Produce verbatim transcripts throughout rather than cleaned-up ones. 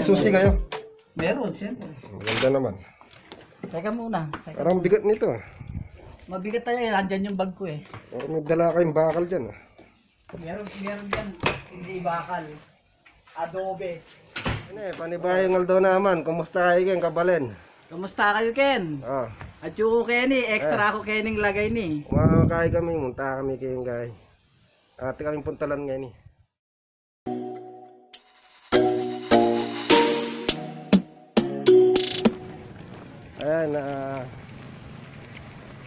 Susi kayo? Meron, siyempre. Maganda naman. Teka muna. Teka Parang muna. Bigat nito, ah. Mabigat tayo eh. Nandyan yung bag ko eh. Parang may dala kayong bakal dyan, ah. Meron, meron dyan. Hindi bakal. Adobe. Ini, panibagong aldo naman. Kumusta kayo, Ken, kabalen? Kumusta kayo, Ken? Ah. At yung Kenny, extra Eh. ako Kenny lagay ni. Kumakay kami, munta kami kayong guy. Ate kaming puntalan ngayon eh. Ayan, ah,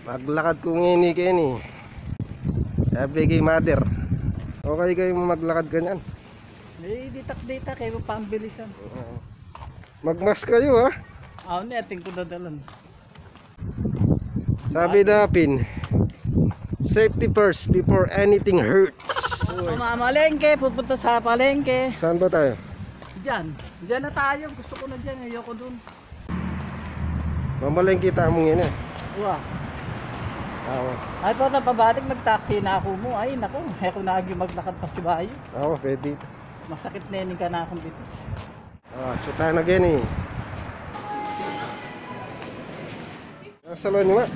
maglakad ku ngeni keni. Sabi kay mother, okay kayo maglakad kanyan? Eh, ditak-ditak, eh, pambilisan. Oo. Mag-mask kayo, ha? Aw, ni ating ku dadalan. Sabi na pin, safety first before anything hurts. Mamalengke, pupunta sa palengke. Saan ba tayo? Diyan. Diyan na tayo. Gusto ko na diyan. Ayoko dun. Mamalengke tamu ngeni. Wa. Awa. Ay, pa, pabalik, magtaksi na ako mu. Ay, naku. Ayoko na agi maglakad pa si bayo. Awa, pwede ito. Masakit na yun yung kanakong bitis. Ah, shoot tayo na gini. Nasa loob nga.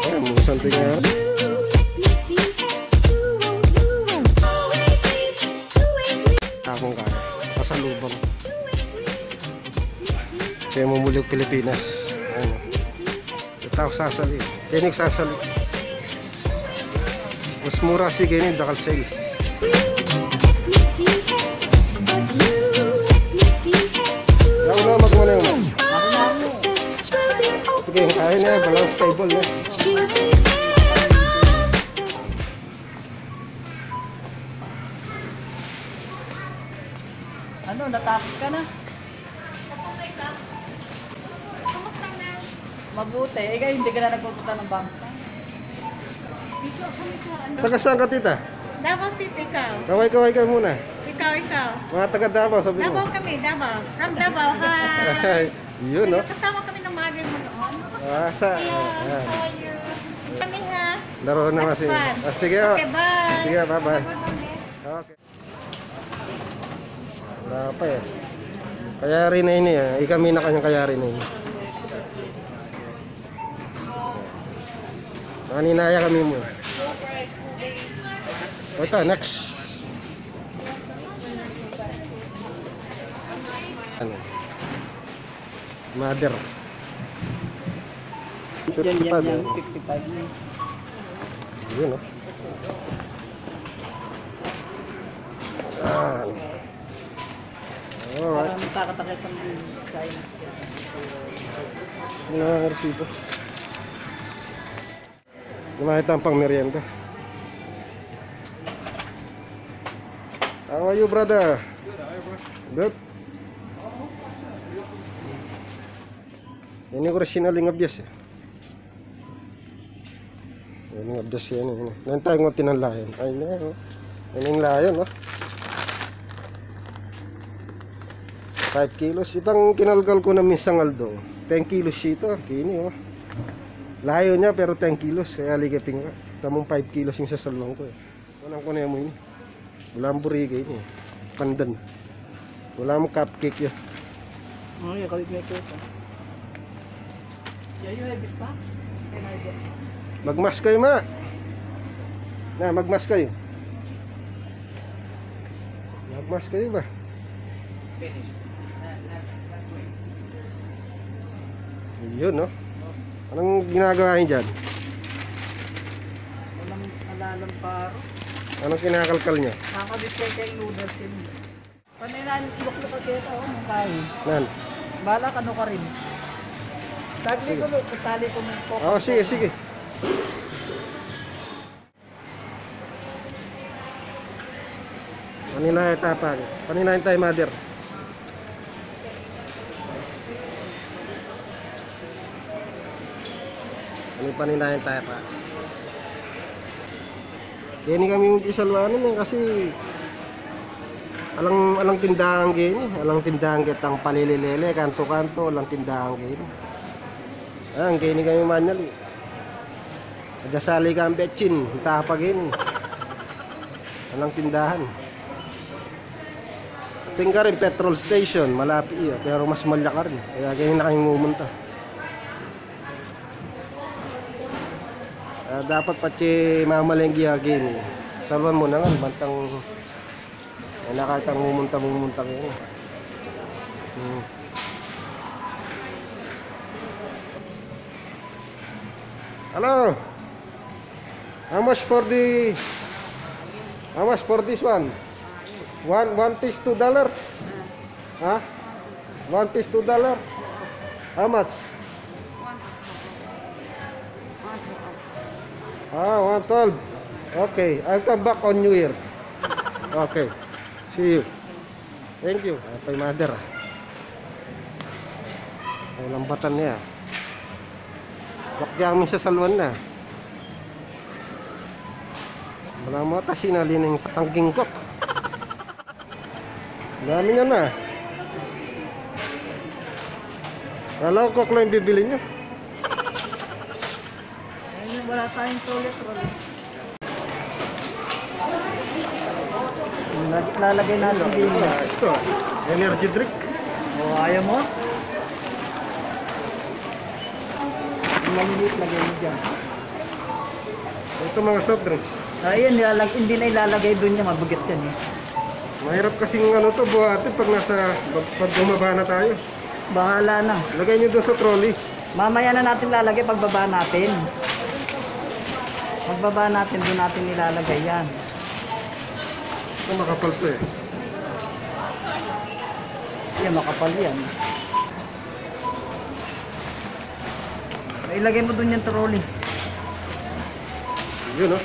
Ay, may something nga. Tapong kaya. Pasalubong. Kaya mumuli ang Pilipinas. Ayan. Ito ako sasali. Kaya nagsasali. Mas mura si Kenny, dakal sale. Yaw na, magmana yun. Sige, ayun na, balance table na. Ano, natakot ka na? Kumusta na? Mabuti. Ikaw, hindi ka na nagpupunta ng Bangtan? Dito kami sa ano? Taga saan ka, tita? Davao City, ikaw? Kaway-kaway ka muna. Ikaw, ikaw? Mga taga Davao, sabi mo. Davao kami, Davao. From Davao, hi. Yun, no? Kasama kami ng mother mo noon. Ah, sa, Hello, ah, ah. How are you? Kami, ha? Laro na nga Mas si fun. Ah, sige, oh. Okay, bye. Sige, bye-bye. Bye-bye. Okay. Wala pa eh. Kayari na ini eh. Ikami na kanyang kayari na ini. Maninaya kami mu. O, ito, next. Ano? Mother. Yan, yan, fifty-five yan. Fifty-five na. Yun, oh. Ah. Alright. Parang nakakatakit ang Chinese. Yun ang resibo. Kumain tayong pang merienda. How are you, brother? Good. Ini ko rin sinaling abyas eh. Ini abyas yan eh. Nantay ko tinanlayan. Ay na oh. Ini yung layan oh. Five kilos. Itang kinalkal ko na minsang aldo. Ten kilos ito. Kini oh. Layo niya pero ten kilos. Kaya ligapin nga. Tamang five kilos yung sasalwang ko eh. Kunan ko na yung ini. Wala ang burika ini. Pandan. Wala ang cupcake ya. Oh, ya, kalit na ito. Magmask kayo, ma. Na, magmask kayo. Magmask kayo ba? Yun, no? Anong ginagawa niyo dyan? Walang malalang paro. Anong kinakalkal niyo? Kakabit ko kay noodles yun. Paninan, ilukluk ka kita, oh, mong kain. Nan? Bala ka, no ka rin. Tagli ko, Sige. Tali ko mong coke. Oh, sige, sige. Paninaya tapang. Paninaya tayo, mother. Ano pa nila yung tapa? Keni kami yung pisalwanan eh, kasi alang, alang tindahan keni, alang tindahan ketang palele-lele, kanto-kanto, alang tindahan keni. Ayan, keni kami manyali. Agasali kang betsin, tapa keni. Alang tindahan. Atin karin petrol station, malapit iya, pero mas malya karin. Kaya keni na kami mumunta. Ah, dapat patse mamalengke ya keni. Salwan mu na ngan, bantang, eh, na kayang mumunta, mumunta keni. Hmm. Hello. How much for the, how much for this one? One, one piece, two dollar? Ha? One piece, two dollar? How much? Ah, one twelve. Okay, I'll come back on New Year. Okay. See you. Thank you. Ay, pay mother, ah. Ay, lambatan niya. Bakya kami sa salwan na. Wala mo ata sinali ng patangking kok. Dami niya na. Kala ko kok lang yung bibili niyo. Ayun, wala tayong toilet roll. Lalagay natin din. Ito, energy drink. O, ayaw mo? Yung maliliit, lagay mo dyan. Ito, mga soft drinks. Ayun, nilalag-, hindi na ilalagay dun niya, mabigat yan eh. Mahirap kasing ano to, buhatin pag nasa, pag bumaba na tayo. Bahala na. Lagay niyo dun sa trolley. Mamaya na natin lalagay pagbaba natin. Pagbaba natin, dun natin ilalagay yan. Ito, makapal to eh. Yan, makapal yan. Ilagay mo dun yung trolley. Yun, oh.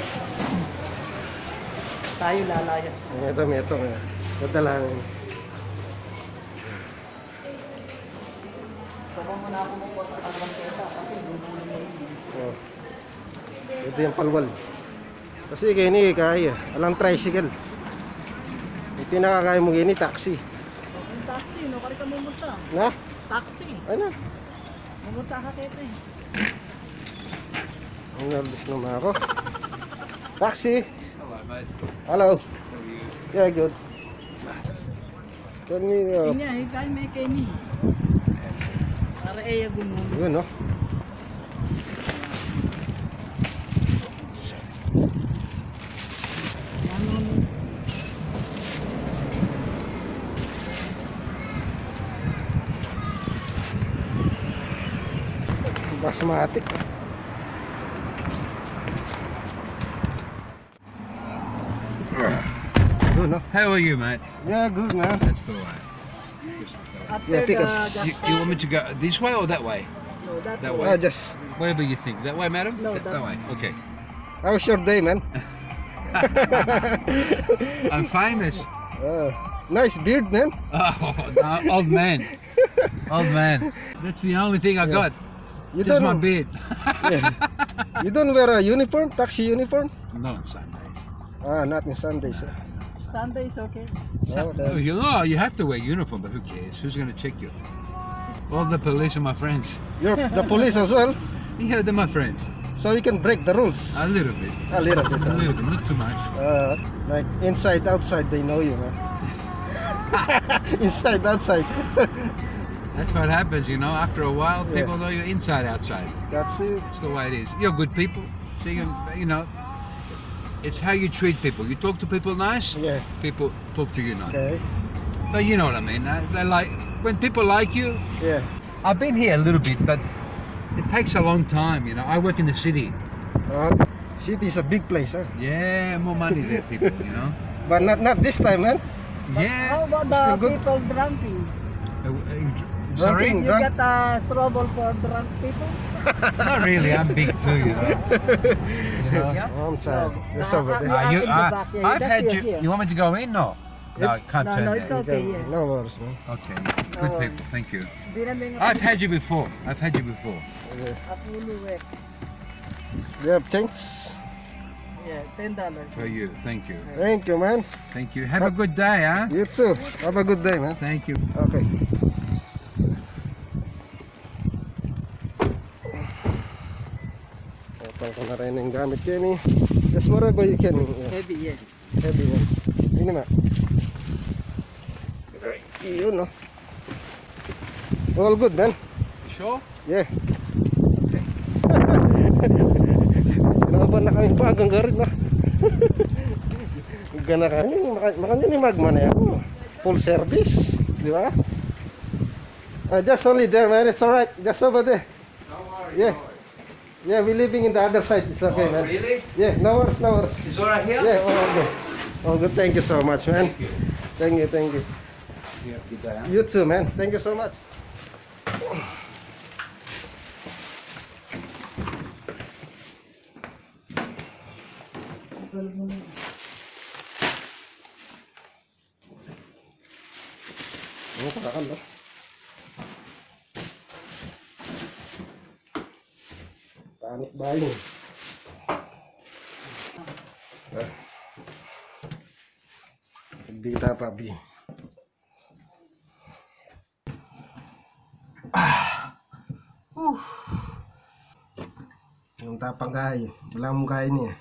Tayo lalayas. Ito, may ito, may. Ito lang. Saka mo na ako magpapakaganteta kasi gugulo na yun eh. Oh. Ito yung palwal. Kasi kaya ni kaya, alang tricycle. Ito yung nakakaya mo kaya ni taxi. Yung taxi, no? Kari ka mumunta. Na? Taxi. Ano? Mumunta ka kaya eh. Ang nervous naman ako. Taxi. Hello, mate. Hello. How are you? Yeah, good. Can we, uh, Kanya, eh, kaya may kaya ni. Para eh, gumu. Yun, no? Basmati. Good, no? How are you, mate? Yeah, good, man. That's the way. After Yeah, the because gas You, you want me to go this way or that way? No, that That way. way. Ah, just Wherever you think. That way, madam? No, That, that that way. Okay. How was your day, man? I'm famous. Uh, nice beard, man. Oh, no, old man. Old man. That's the only thing I Yeah. got. You Just don't my beard. Yeah. You don't wear a uniform, taxi uniform? No, on Sunday. Ah, not on Sunday, sir. Sunday is okay. Oh, Oh, okay. you know, you have to wear uniform, but who cares? Who's gonna check you? All the police are my friends. You're the police as well? Yeah, they're my friends. So you can break the rules? A little bit. A little bit, A huh? little bit, not too much. Uh, like inside, outside, they know you, huh? Inside, outside. That's what happens, you know. After a while, Yeah. people know you inside, outside. That's it. It's the way it is. You're good people. So you, you know, it's how you treat people. You talk to people nice, Yeah. people talk to you nice. Okay. But you know what I mean. I, they like, when people like you, Yeah. I've been here a little bit, but it takes a long time, you know. I work in the city. Uh, city is a big place, huh? Yeah, more money there, people, you know. But not, not this time, man. Yeah. How about Still the good? people drunking? Uh, uh, sorry? Drunking, You drunk. get uh, trouble for drunk people? Not really. I'm big too, you know. You know? Yeah. Oh, I'm sorry. No. You're so Uh, good. uh, you, in the uh, back here. I've That's had here, you. here. You want me to go in? No. No, Yep. I can't No, turn no, it's there. okay, yeah. No worries, man. Okay, good Oh. people. Thank you. Di na may I've had you before. I've had you before. Yeah. Apulu eh. Do you have change? Yeah, ten dollars. For you. Thank you. Thank you, man. Thank you. Have a good day, ha? You too. Have a good day, man. Thank you. Okay. Tapang ko na rin yung gamit ko yan eh. Just wherever you can. Yeah. Heavy, yeah. Heavy, man. Ini, ma. Ay, yun, no? All good, man. You sure? Yeah. Okay. Sinaban na kami pa hanggang garin, no? Gana kami, maka-, makanya ni Magma na yan. Full service, di ba? Uh, just only there, man. It's all right. Just over there. Don't worry, yeah. Don't worry. Yeah, we're living in the other side. It's okay, oh, man. Really? Yeah, no worries, no worries. It's all right here? Yeah, all good. All good. Thank you so much, man. Thank you. Thank you, thank you. Yeah, good day, huh? You too, man. Thank you so much. Ano, pakakan ba? Panic buying. Ah. Bita pa, bi. Ah. Uh. Yung tapang kay, bala mung kay ini.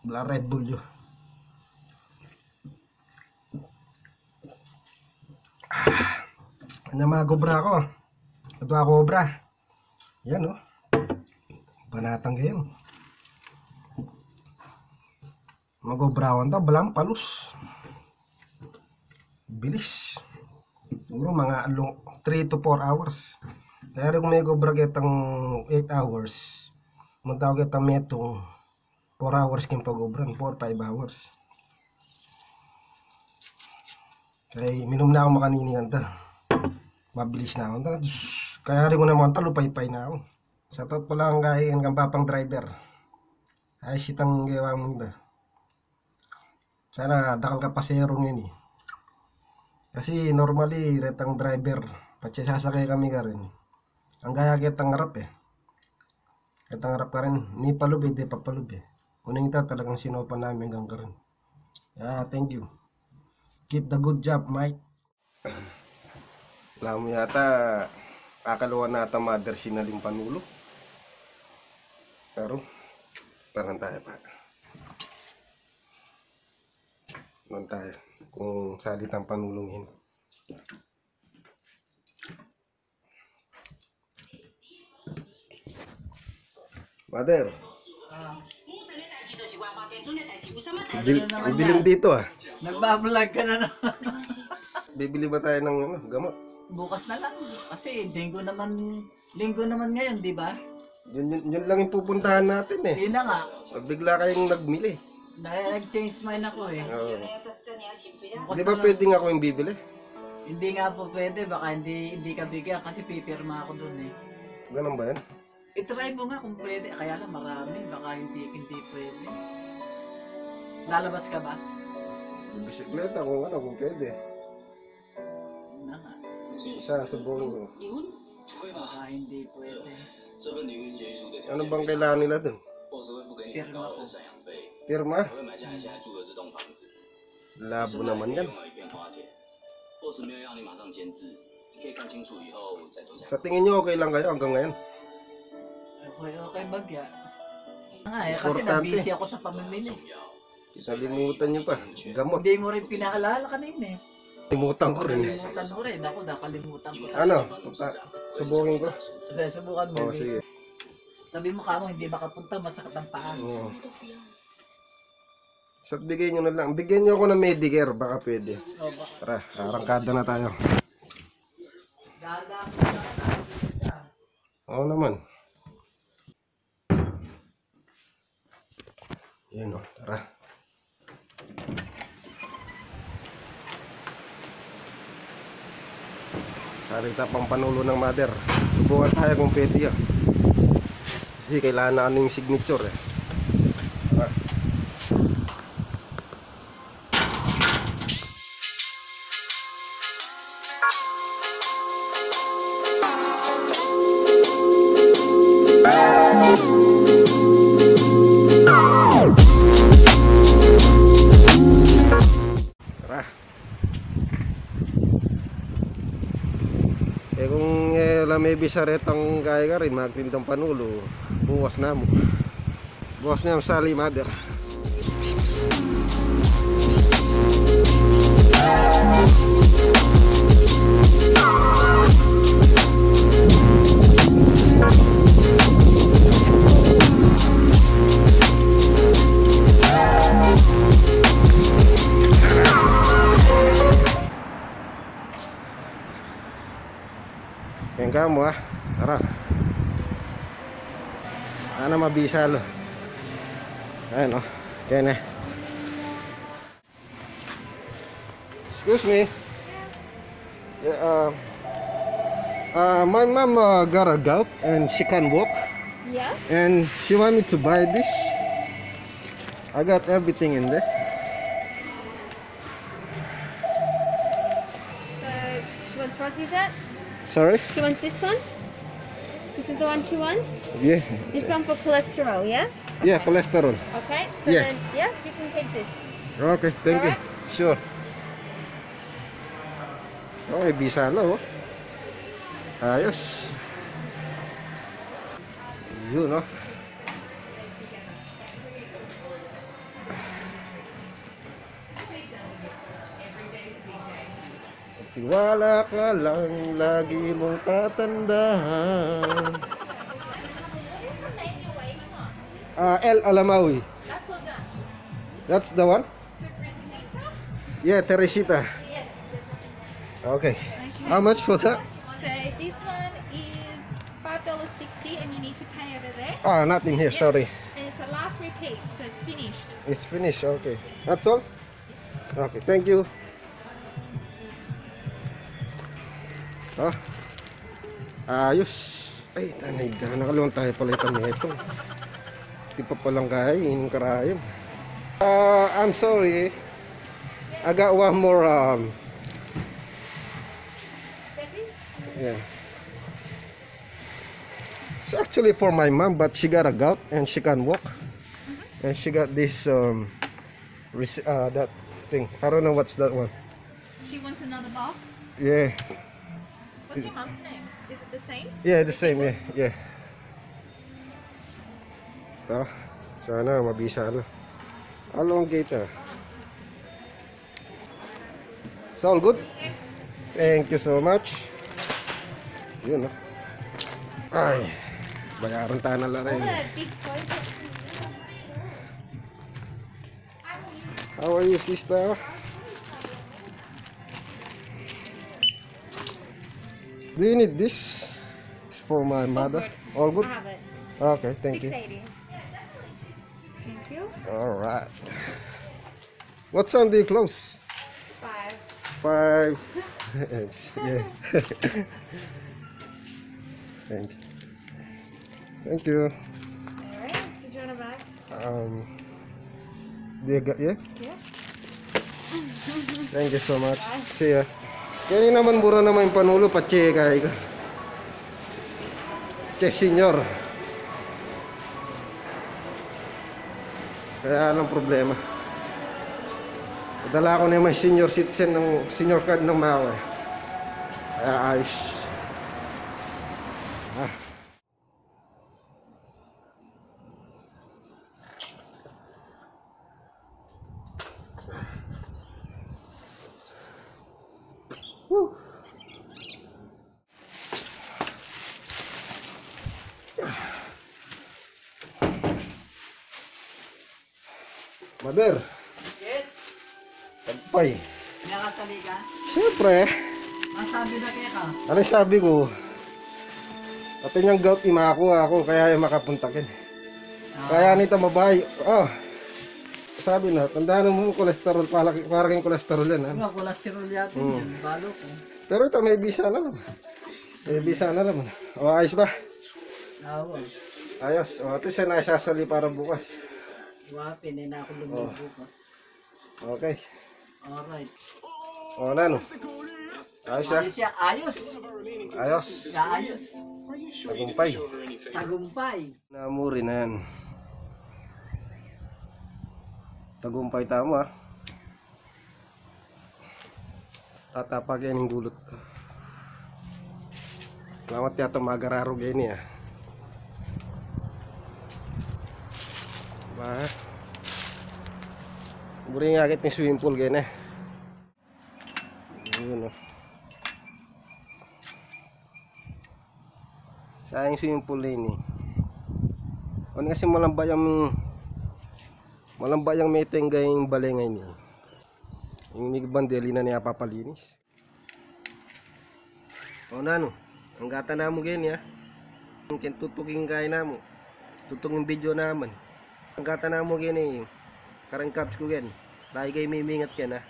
Bala Red Bull yu. Ah. Anya magobra ku? Atu aku obra. Yan, oh. Banatang kayu. Magobrawan ta, balamu palus. Bilis. Siguru mga long, three to four hours. Kaya rin kung magobra ketang eight hours, munta ku ketang metung, four hours king pagobran, four, five hours. Kaya minum na ku makanini kanta. Mabilis na ku kanta. Kaya rin ku naman kanta, lupaypay na ku. Shoutout pala kang Papang Driver. Ay, sitang gewa mu da. Sana dakal ka pasero ngeni. Kasi normally, retang driver, patse sasake kami karin. Ang gaya ketang arap e. Ketang arap karin, mipalub e, de papalub e. Kuning ita talagang sinopan nami anggang karin. Ah, thank you. Keep the good job, Mike. Lamu yata, akaluan nata Mother sinaling panulu. Pero, taran taya pa. Taran taya kung salitang panulu ngeni. Mother. Ah. Bil-, ano na naman bilhin yan? Dito, ah. Nagbablog ka na naman. Bibili ba tayo ng, ano, gamot? Bukas na lang. Kasi linggo naman, linggo naman ngayon, di ba? Yun, yun, yun lang yung pupuntahan natin, eh. Yun na nga. Pag bigla kayong nagmili. Dahil nag-change mind ako, eh. Oo. Bukas na lang. Di ba pwedeng ako yung bibili? Hindi nga po pwede, baka hindi, hindi ka bigyan kasi pipirma ako dun, eh. Ganun ba yan? I-try mo nga kung pwede. Kaya lang marami, baka hindi, hindi pwede. Lalabas ka ba? Yung bisikleta, kung ano, kung pwede. Yun na nga. Isa, subukan ko. Baka hindi pwede. Ano bang kailangan nila dun? Pirma ko. Pirma? Labo naman yan. Sa tingin nyo, okay lang kayo hanggang ngayon? Okay, okay, bagya. Nga, eh, kasi importante. Nabisi ako sa pamimili. Kinalimutan nyo pa. Gamot. Hindi mo rin pinaalala kanina, eh. Limutan ko rin, eh. Kalimutan mo rin. Ako, nakalimutan ko na. Ano? Punta. Subukin ko. Sige, subukan mo, oh, baby. Sige. Sabi mo kamo, hindi makapunta, masakit ang paa. Oo. Sa bigay nyo na lang. Bigyan nyo ako ng Medicare, baka pwede. Oh, baka. Tara, arangkada na tayo. Dada, dada, dada. Oo naman. Yan o, tara. Sarita pang panulu ng mother. Subukan tayo kung pwede yan. Kasi kailangan na ano yung signature eh. Tara. Bisa retang gaya karin, magtindang panulu. Bukas na mu. Bukas na mu sali, mother. Yan ka mu, ah. Tara. Ana mabisa lo. Ayan, oh. Yan, eh. Excuse me. Yeah, uh, uh, my mom, uh, got a gout and she can't walk. Yeah? And she want me to buy this. I got everything in there. So, she wants, what is that? Sorry? She wants this one? This is the one she wants? Yeah. This one for cholesterol, yeah? Yeah, cholesterol. Okay, so, yeah, then, yeah, you can keep this. Okay, thank you. Alright. Sure. Okay, bisa na, oh. Ayos. Yun, oh. Tiwala ka lang, lagi mong tatandaan. Ah, El Alamawi. That's the one? Yeah, Teresita. Okay. How much for that? So this one is five dollars sixty and you need to pay over there. Ah, nothing here, sorry. And it's the last repeat, so it's finished. It's finished, okay. That's all? Okay, thank you. Ah, ayos. Ay, tanay da. Nakalungan tayo pala itang ito. Di pa palang kaya, ining karayom. Uh, I'm sorry. I got one more, um, yeah. It's actually for my mom, but she got a gout and she can't walk. And she got this, um, rece- uh, that thing. I don't know what's that one. She wants another box? Yeah. What's your mom's name? Is it the same? Yeah, the same, yeah, yeah. Ito, sana mabisa na. Along gate, ah. It's all good? Thank you so much. Yun, no? Ay, bayaran tayo na lang rin. How are you, sister? Do you need this? It's for my mother. All good? I have it. Okay, thank you. Six eighty. Thank you. All right. What time do you close? Five. Five. Yeah. Thank you. Thank you. All right. You want a bag? Um, dia ga-, yeah? Yeah. Thank you so much. Bye. See ya. Kaya ini naman, mura naman ing panulu, patse kaya ka. Kaya senior. Kaya anong problema? Dala ko na yung senior citizen ng, senior card ng Mawe. Kaya ayos. Ah. Mother. Yes. Tagumpay. Nakasali ka? Siyempre. Masabi na kaya ka? Ano sabi ko? Atin yang gout, imaku aku, kaya yung makapunta kin. Ah. Kaya nita mabay. Oh. Sabi na, tandaan mo, cholesterol, para, para kayong cholesterol yan, ha? Nga, cholesterol yata yun. Balo ko. Pero ito, may bisa na naman. May bisa na naman. O, ayos ba? Awa. Ayos. O, ito siya na isasali para bukas. Wa, pwede na ako lumabas bukas. Okay. Alright. O, nanu? Ayos, ha? Ayos siya, ayos. Ayos. Siya, ayos. Tagumpay. Tagumpay. Namuri na yan. Tagumpay tamu, ha? Tatapag yan ing gulut. Lamat yata magararu geni, ah. Ba? Buri nga kit ni swimming pool geni. Yun, oh. Sa ing swimming pool ini. Oni kasi malamba yang, malamba yang meteng ing bale ngeni. Ing mi bandeli na ni apapalinis. O nanu, anggatan na mu geni, ah. Ken tutuk ing kaya namu. Tutuk ing video naman. Anggatan na mu geni. Kareng kabs ku geni. Lagi kayu mimingat geni, ah.